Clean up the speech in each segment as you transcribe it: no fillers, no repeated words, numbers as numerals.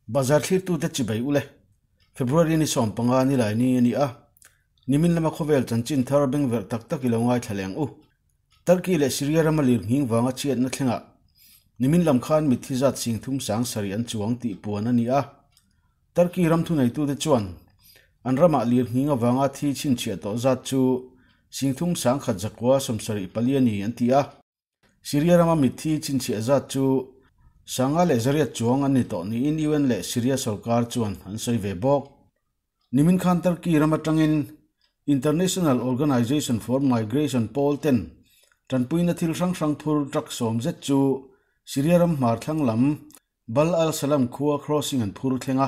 Bazar thlirtute chibai ule. February ni 15 ni lai ni ani a. Nimin lama khawvel chanchin thar bengverh tak tak i lo ngaithla leh ang u. Turkey leh Syria rama lirnghing vanga chhiatna thlengah nimin lam khan mitthi zat sing thum sang sarih an chuang tih puan a ni a. Turkey ram thuneitute chuan an ramah lirnghing avanga thi chhinchhiah tawh zat chu sing thum sang khat zakua 74 a ni an ti a. Syria rama mitthi chhinchhiah zat chu sanga leh zariat chuang an ni tawh niin UN leh Syria sorkar chuan an sawi ve bawk. Nimin khan Turkey ram atangin International Organization for Migration pawl ten tanpuina thil hrang hrang phur truck sawm zet chu Syria ram hmar thlang lam Bal al-Salam khua crossing an phur thleng a.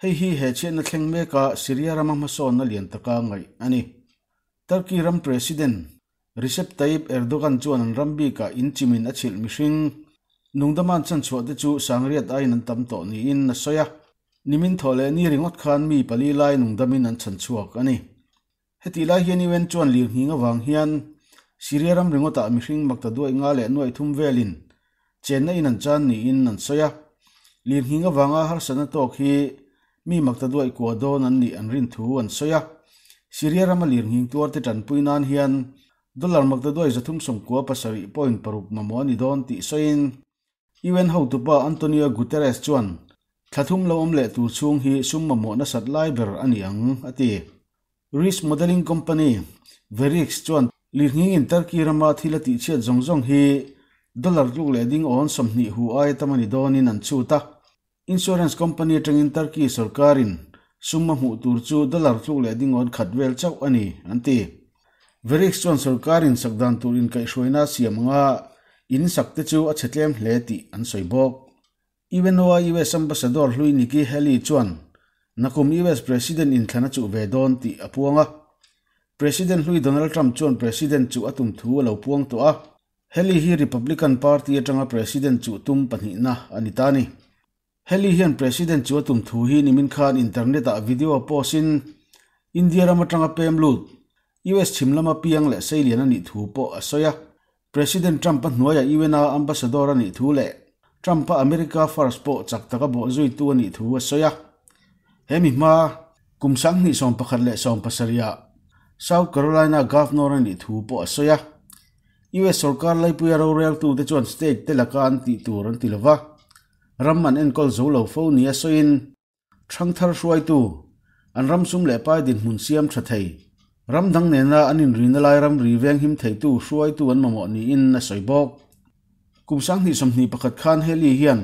Hei hi he chhiatna thleng meka Syria rama hmasawnna lian taka ngaih a ni. Turkey ram President Recep Tayyip Erdogan chuan an ram bikah inchimin a chhilh mihring nungdama an chanchhuah te chu sangriat aiin an tam tawh niin a sawi a. Nimin thawh leh ni ringawt khan mi pali lai nungdamin an chanchhuak a ni. Hetih lai hian UN chuan lirnghing avang hian Syria ram ringawtah mihring makta duai nga leh nuaih thum velin chenna in an chan niin an sawi a. Lirnghing avanga harsatna tawk hi mi makta duai kua dawn an nih an rin thu an sawi a. Syria rama lirnghing tuarte tanpui nan hian dollar makta duai 397.6 mamawh a ni dawn tih sawiin UN hotupa Antonio Guterres chuan thla thum lo awm leh tur chhung hi sum mamawh nasat lai ber a ni ang, a ti. Risk modelling company Verisk chuan lirnghingin Turkey rama thil a tihchhiat zawng zawng hi dollar tluk leh ding awn 20 hu aia tam a ni dawnin an chhut a. Insurance company atangin Turkey sorkarin sum a hmuh tur chu dollar tluk leh ding awn khat vel chauh a ni, an ti. Verisk chuan sorkarin sak dan tur inkaihhruaina a siam anga in sak te chu a chhe tlem hle tih an sawi bawk. UNO-a US Ambassador hlui Nikki Haley chuan nakum US President inthlan a chuh ve dawn tih a puang a. President hlui Donald Trump chuan President chuh a tum thu a lo puang tawh a. Haley hi Republican Party atanga President chuh tum pahnihna a ni ta a ni. Haley hian President chu a tum thu hi nimin khan internet-ah video post in India ram atanga pem lut US chhim lama piang leh seilian a nih thu pawh a sawi a. President Trump-a hnuaiah UN-a ambassador a nih thu leh Trump-a America First pawh chak taka bawh zuitu a nih thu a sawi a. He mi hma kum 2011 ah South Carolina Governor a nih thu pawh a sawi a. US sorkar laipuia roreltute chuan state te laka an tih tur an ti lova, ram an enkawl zo lo fo nia sawiin thangthar hruaitu an ram sum leh pai dinhmun siam tha thei, ram dang nena an inrina lai ramri venghim theitu hruaitu an mamawh niin a sawi bawk. Kum 2021 khan Haley hian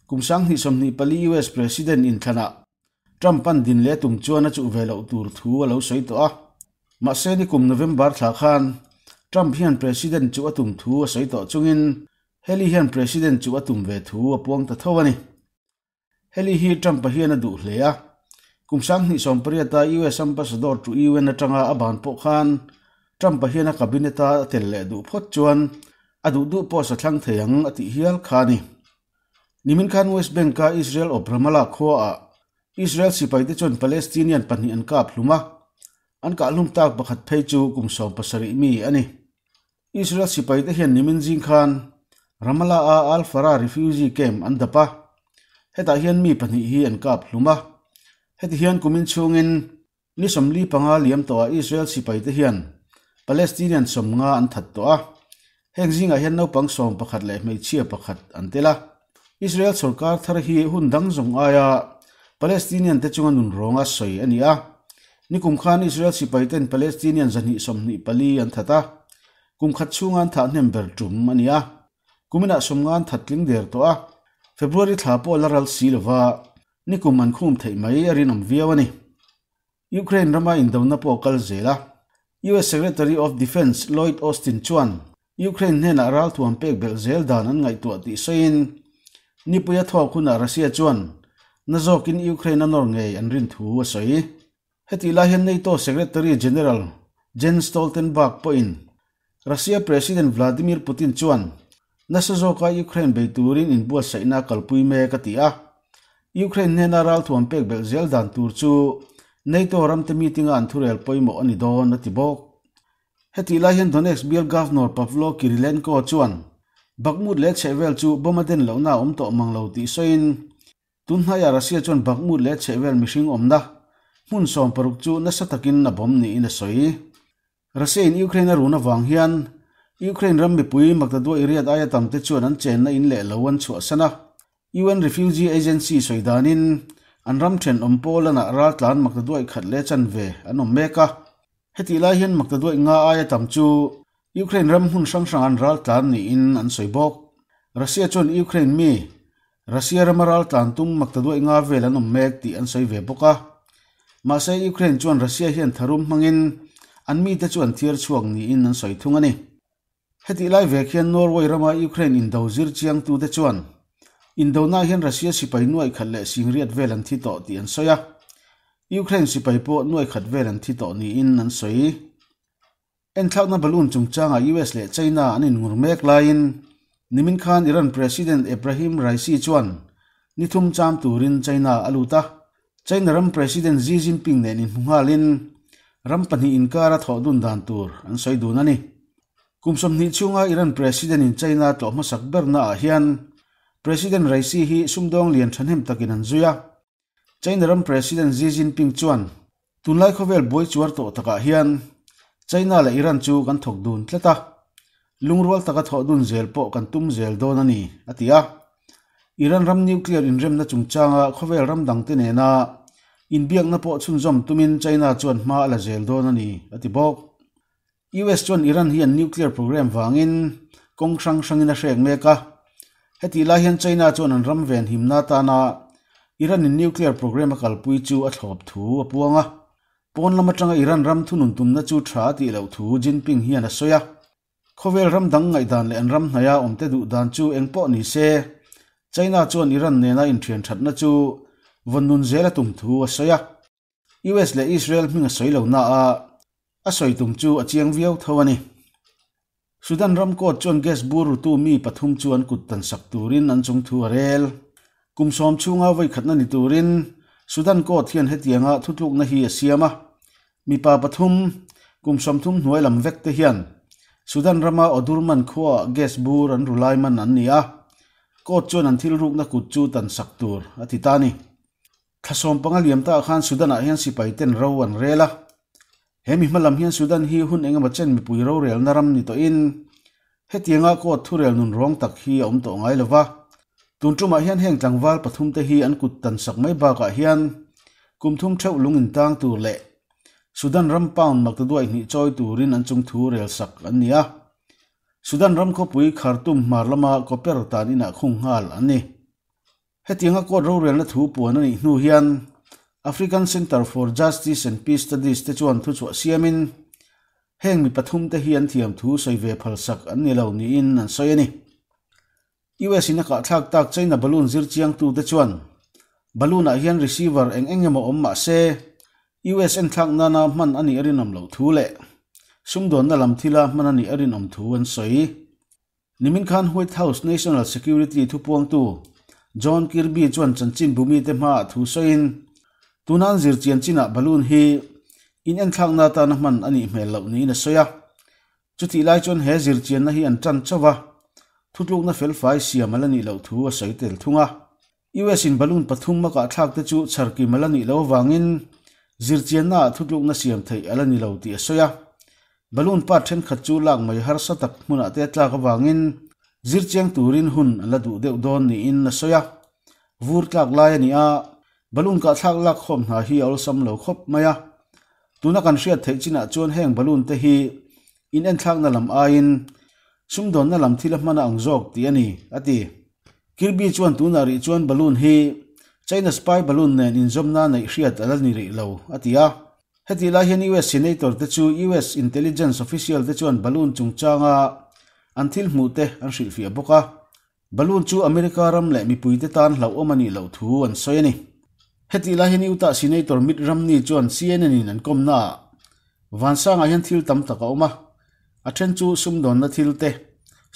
kum 2024 US President inthlanah Trump an din leh tum chuan a chuh ve loh tur thu a lo sawi tawh a. Mahse ni kum November thla khan Trump hian President chu a tum thu a sawi tawh chungin Haley hian President chu a tum ve thu a puang ta tho a ni. Haley hi Trump-a hian a duh hle a. Kum 2018-a US Ambassador to UN atanga a ban pawh khan Trump-a hian a cabinet-a a tel leh duh phawt chuan a duh duh post a thlang thei ang a tih hial kha a ni. Nimin khan West Bank-a Israel awp Ramallah khuaah Israel sipaite chuan Palestinian pahnih an kap hlum a, an kah hlum tak pakhat phei chu kum 17 mi a ni. Israel sipaite hian nimin zing khan Ramallah-a Al Farah refugee camp an dap a, hetah hian mi pahnih hi an kap hlum a. Heti hian kumin chhungin ni 45 liam tawhah Israel sipaite hian Palestinian 50 an that tawh a, heng zingah hian naupang 11 leh hmeichhia pakhat an tel a. Israel sorkar thar hi hun dang zawng aia Palestinian te chunga nun rawnga sawi a ni a. Nikum khan Israel sipaiten Palestinian 124 an that a, kum khat chhunga an thah hnem ber tum a ni a. Kuminah 50 an that tling der tawh a, February thla pawh la ral si lova nikum an khum theih mai a rinawm viau a ni. Ukraine rama indona pawh kal zel a. US Secretary of Defense Lloyd Austin chuan Ukraine hnenah ralthuam pek belh zel dan an ngaihtuah tih sawiin nipuia thawk hunah Russia chuan na zawkin Ukraine a nawr ngei an rin thu a sawi. Heti lai hian NATO Secretary General Jens Stoltenberg pawhin Russia President Vladimir Putin chuan nasa zawka Ukraine bei turin inbuatsaihna kalpui mek a ti a. Ukraine hnena ralthuam pek belh zel dan tur chu NATO ramte meeting-a an thurel pawimawh a ni dawn a ti bawk. Heti lai hian Donetsk bial Governor Pavlo Kirilenko chuan Bakhmut leh chhehvel chu bomb a den lohna a awm tawh mang lo tih sawiin. Tunhnaiah Russia chuan Bakhmut leh a chhehvel mihring awmna hmun 60 chu nasa takin a bawm niin a sawi. Russia in Ukraine a run avang hian Ukraine ram mipui maktaduai riat aia tamte chuan an chenna in leh lo an chhuahsan a. UN Refugee Agency sawi danin an ram thenawm Poland-ah raltlan maktaduai khat leh chanve an awm mek a. Hetih lai hian maktaduai nga aia tam chu Ukraine ram hmun hrang hrang an raltlan niin an sawi bawk. Russia chuan Ukraine mi Russia rama raltlan tum maktaduai nga vel an awm mek tih an sawi ve bawk a. Mahse Ukraine chuan Russia hian tharum hmangin an mite chu an thiar chhuak niin an sawi thung a ni. Hetih lai vek hian Norway rama Ukraine indo zir chiangtute chuan indona hian Russia sipai nuai khat leh singriat vel an thi tawh tih an sawi a. Ukraine sipai pawh nuai khat vel an thi tawh niin an sawi. Enthlakna balloon chungchangah US leh China an inngur mek laiin nimin khan Iran President Ebrahim Raisi chuan ni thum cham turin China a lut a. China ram President Xi Jinping nen inhmu nghalin ram pahnih inkara thawh dun dan tur an sawi dun a ni. Kum 20 chhunga Iran President in China tlawh hmasak berna ah hian President Raisi hi sumdawng lian thahnem takin an zui a. China ram President Xi Jinping chuan tunlai khawvel buai chuar tawh takah hian China leh Iran chu kan thawk dun tlat a, lungrual taka thawh dun zel pawh kan tum zel dawn a ni, a ti a. Iran ram nuclear inremna chungchanga khawvel ram dangte nena inbiakna pawh chhunzawm tumin China chuan hma a la zel dawn a ni, a ti bawk. US chuan Iran hi an nuclear program vangin kawng hrang hrangin a hrek mek a. Hetih lai hian China chuan an ram ven himna atana Iran in nuclear program a kalpui chu a thlawp thu a puang a. Pawn lam atanga Iran ram thunun tumna chu tha a tih loh thu Jinping hian a sawi a. Khawvel ram dang ngaihdan leh an ram hnaia awmte duh dan chu eng pawh ni se, China chuan Iran nena inthian thatna chu vawn nun zel a tum thu a sawi a. US leh Israel hming a sawi lo na a, a sawi tum chu a chiang viau tho a ni. Sudan ram court chuan gas bur rutu mi pathum chu an kut tan sak turin an chung thu a rel. Kum 10 chhunga vawi khatna ni turin Sudan court hian hetianga thutlukna hi a siam a. Mipa pathum, kum 30 hnuai lam vek te hian Sudan rama Odurman khuaah gas bur an ru lai man an ni a. Court chuan an thil rukna kut chu tan sak tur a ti ta a ni. Thla 15 liam ta khan Sudan ah hian sipai ten ro an rel a. He mi hmalam hian Sudan hi hun engemaw chen mipui rorelna ram ni tawhin hetianga court thurel nun rawng tak hi a awm tawh ngai lova. Tun tumah hian heng tlangval pathum te hi an kut tan sak mai bakah hian kum thum theuh lung in tang tur leh Sudan ram pound maktaduai hnih chawi turin an chung thu rel sak an ni a. Sudan ram khawpui Khartoum hmar lama Koper tan inah khung nghal an ni. Hetianga court rorelna thu puan a nih hnu hian African Centre for Justice and Peace Studies te chuan thuchhuah siamin heng mi pathum te hi an thiam thu sawi ve phal sak an ni lo niin an sawi a ni. US in a kahthlak tak China balloon zir chiangtu te chuan balloon ah hian receiver eng eng emaw awm mah se US enthlak nana hman a nih a rinawm loh thu leh sumdawnna lam thila hman a nih a rinawm thu an sawi. Nimin khan White House National Security thupuangtu John Kirby chuan chanchin bumi te hmaah thu sawiin tuna an zir chian chinah balloon hi in enthlakna atana hman a nih hmel loh niin a sawi a. Chutih lai chuan he zir chianna hi an tan chauh a, thutlukna felfai siam a la nih loh thu a sawi tel thung a. US in balloon pathum a kahthlak te chu chharkim a la nih loh avangin zirchiannaah thutlukna siam theih a la ni lo tih a sawi a. Balloon part thenkhat chu lak mai harsa tak hmunah te a tlak avangin zirchiang turin hun an la duh deuh dawn niin a sawi a. Vur tlak lai a ni a, balloon kahthlak lak khawm hna hi a awlsam lo khawp mai a. Tuna kan hriat theih chinah chuan heng balloon te hi in enthlakna lam aiin sumdawnna lam thil a hman a ang zawk tih a ni, a ti. Kirby chuan tunah rih chuan balloon hi China spy balloon nen inzawmna neih hriat a la ni rih lo, a ti a. Hetih lai hian US senator te chu US intelligence official te chuan balloon chungchanga an thil hmuh te an hrilhfiah bawk a. Balloon chu America ram leh mipuite tan hlauhawm a nih loh thu an sawi a ni. Hetih lai hian Utah senator Mitt Romney chuan CNN in an kawmnaah Vansangah hian thil tam tak a awm a, a then chu sumdawnna thil te,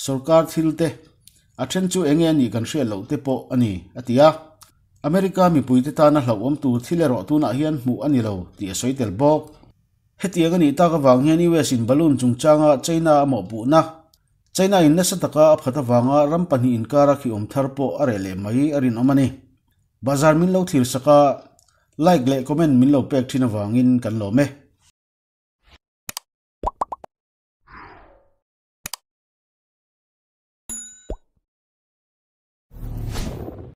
sorkar thil te, a then chu enge a nih kan hriat loh te pawh a ni, a ti a. America mipuite tana hlauhawm tur thil erawh tunah hian hmuh a ni lo tih a sawi tel bawk. Hetiang a nih tak avang hian US in balloon chungchanga China a mawhpuhna, China in nasa taka a phat avanga ram pahnih inkara khi awm thar pawh a reh leh mai a rinawm a ni. Bazar min lo thlir sak a, like leh comment min lo pek thin avangin kan lawm e.